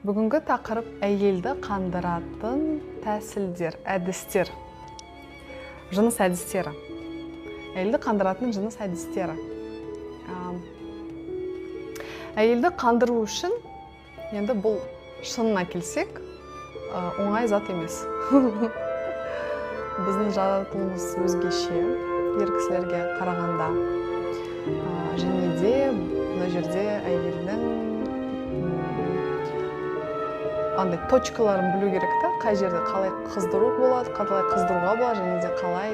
Бүгінгі тақырып әйелді қандыратын тәсілдер, әдістер. Жыныс әдістері. Әйелді қандыратын жыныс әдістері. Әйелді қандыру үшін, енді бұл шынына келсек, оңай зат емес. Біздің жаратылуымыз өзгеше, ер кісілерге қарағанда. Және де мына жерде әйелдің андай точкаларын білу керек та, қай жерде қалай қыздыру болады, қалай қыздыруға болады, және де қалай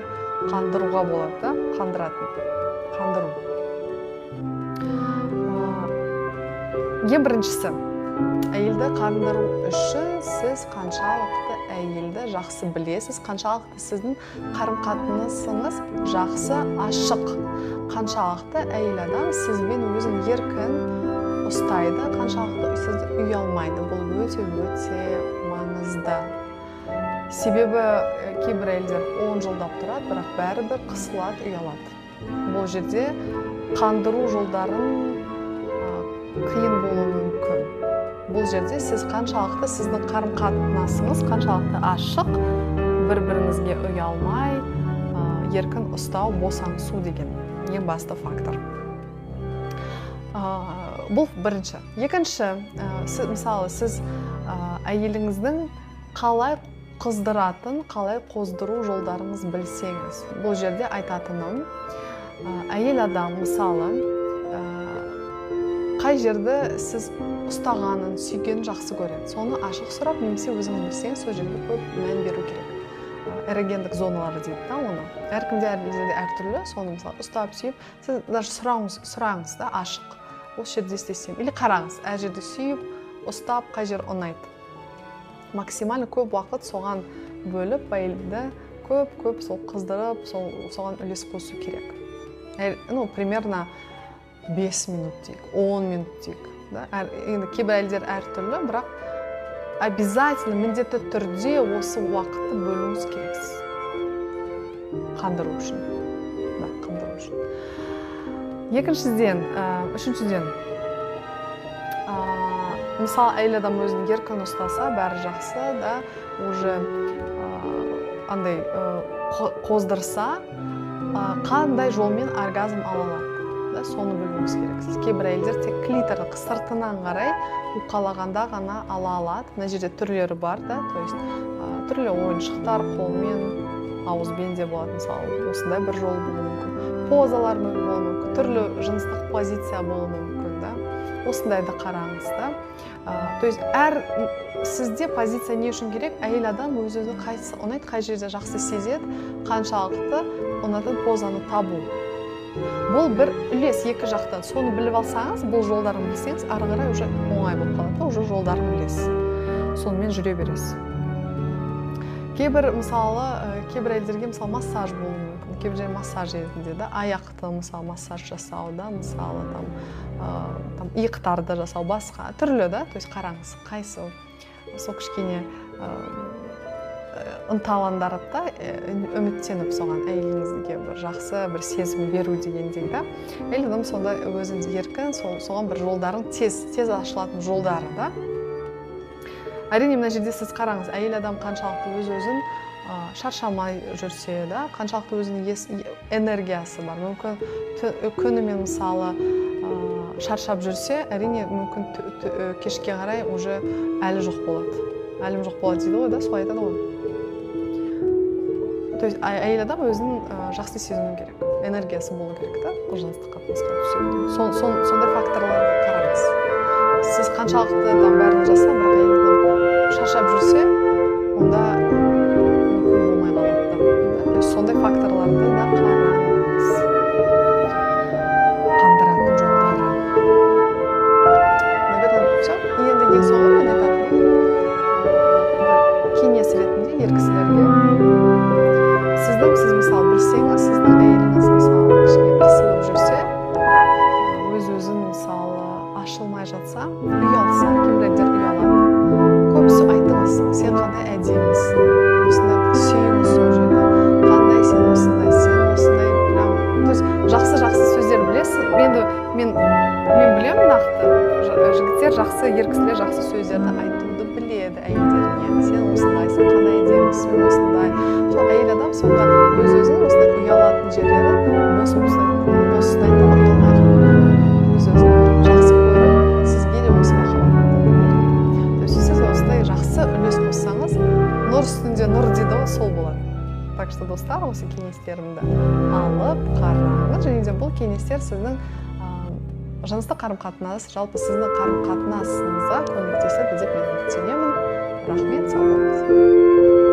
қандыруға болады да, қандыратын, қандыру. Ең біріншісі, әйелді қандыру үшін сіз қаншалықты әйелді жақсы білесіз, қаншалықты сіздің қарым-қатынасыңыз жақсы, ашық, қаншалықты әйел адам сізбен өзін еркін ұстайды, қаншалықты сізді ұялмайды. Бұл өте-өте маңызды. Себебі кейбір әйелдер 10 жылдап тұрады, бірақ бәрібір қысылады, ұялады. Бұл жерде қандыру жолдарын қиын болуы мүмкін. Бұл жерде сіз қаншалықты сіздің қарым-қатынасыңыз қаншалықты ашық, бір-біріңізге ұялмай, еркін ұстау, босаңсу деген ең басты фактор. Бұл бірінші. Екінші, мысалы, сіз әйеліңіздің қалай қыздыратын, қалай қоздыру жолдарыңыз білсеңіз. Бұл жерде айтатыным, әйел адам, мысалы, қай жерді сіз ұстағанын, сүйгенін жақсы көреді. Соны ашық сұрап, немесе өзіңіз білсеңіз, сол жерге көп мән беру керек. Эрогендік зоналары дейді да оны. Әркімде әр жерде әртүрлі, соны мысалы ұстап, сүйіп, сіз даже сұраңыз да ашық. Осы жерде істесем. Или қараңыз, әр жерде сүйіп, ұстап, қай жер ұнайды. Максимально көп уақыт соған бөліп, әйелді көп-көп сол қыздырып, соған үлес қосу керек. Примерно 5 минут дейік, 10 минут дейік. Да? Енді кейбір әйелдер әртүрлі, бірақ обязательно міндетті түрде осы уақытты бөлуіңіз керексіз. Қандыру үшін. Да, қандыру үшін. Екіншіден, үшіншіден, мысалы, әйел адам өзін еркін ұстаса, бәрі жақсы, да, уже андай қоздырса, қандай жолмен оргазм ала алады, да, соны білуіңіз керексіз. Кейбір әйелдер тек клиторды сыртынан қарай уқалағанда ғана ала алады. Мына жерде түрлері бар, да, то есть, түрлі ойыншықтар қолмен, ауызбен де болады, мысалы, осындай бір жол болуы мүмкін. Позалар болуы мүмкін, түрлі жыныстық позиция болуы мүмкін, да. Осындайды қараңыз, да. То есть әр сізде позиция не үшін керек? Әйел адам өз-өзін қайсысы ұнайды, қай жерде жақсы сезеді, қаншалықты ұнатын позаны табу. Бұл бір үлес екі жақтан. Соны біліп алсаңыз, бұл жолдарын білсеңіз, ары қарай уже оңай болып қалады, уже жолдарын білесіз. Сонымен жүре бересіз. Кейбір, мысалы, кейбір әйелдерге, мысалы, массаж болуы мүмкін. Кейбір жерде массаж ретінде, да, аяқты, мысалы, массаж жасау, да, мысалы, там, иықтарды жасау, басқа түрлі, да, то есть қараңыз, қайсы сол кішкене ынталандырады да, үміттеніп соған әйеліңізге бір жақсы бір сезім беру дегендей, да. Әйел адам сонда өзін еркін, соған бір жолдарын тез ашылатын жолдары, да. Әрине, мына жерде сіз қараңыз, әйел адам қаншалықты өз-өзін шаршамай жүрсе, да, қаншалықты өзінің энергиясы бар. Мүмкін күнімен, мысалы, шаршап жүрсе, әрине, мүмкін кешке қарай уже әлі жоқ болады. Әлім жоқ болады дейді ғой, да, солай айтады ғой. То есть әйел адам өзін жақсы сезіну керек, энергиясы болу керек, да, жыныстық қатынасқа түседі. Сондай факторларға қараңыз. Сіз қаншалықты там бәрін жасап, бірақ әйел адам шаршап жүрсе, онда мүмкін болмай қалады, да. То есть сондай факторларды да қараңыз. Қандыратын жолдары. Наверное, все. Енді ең соңғы мен айтатыным, бір кеңес ретінде ер кісілерге. Сіз мысалы білсеңіз, сіздің әйеліңіз мысалы кішкене қысылып жүрсе, өз-өзін мысалы ашылмай жатса, ұялса, кейбір әйелдер ұялады. Көбісі айтыңыз, сен қандай әдемісің, осындай сүйіңіз сол жерде, қандай сен осындай, сен осындай, прям, то есть жақсы-жақсы сөздер білесіз. Енді мен білемін нақты, жігіттер жақсы Жақсы ер кісілер жақсы сөздерді айтуды біледі әйелдеріне. Сен осындайсың, қандай әдемісің, осындай. Сол әйел адам сонда өз өзін осындай ұялатын жерлерін бос ұстайды, бос ұстайды да, ұялмай қалады. Өз өзін жақсы көріп, сізге де осы махаббатты береді. То есть сіз осындай жақсы үлес қоссаңыз, нұр үстінде нұр дейді ғой, сол болады. Так что, достар, осы кеңестерімді алып қараңыз. Және де бұл кеңестер сіздің жыныстық қарым қатынас, жалпы сіздің қарым қатынасыңызға көмектеседі деп мен үміттенемін. Рахмет, сау болыңыз.